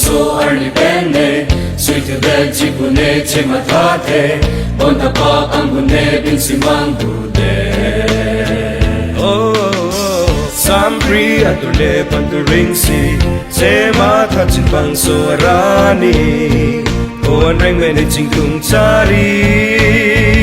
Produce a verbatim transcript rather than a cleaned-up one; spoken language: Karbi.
So arni pen ne sui thedetji pu ne chemathathe, bonta pap anggun ne binsi manghude. Oh, sampri atur le panturing si chematha chinbangso arni, ko-an rengme ne chingtung chari.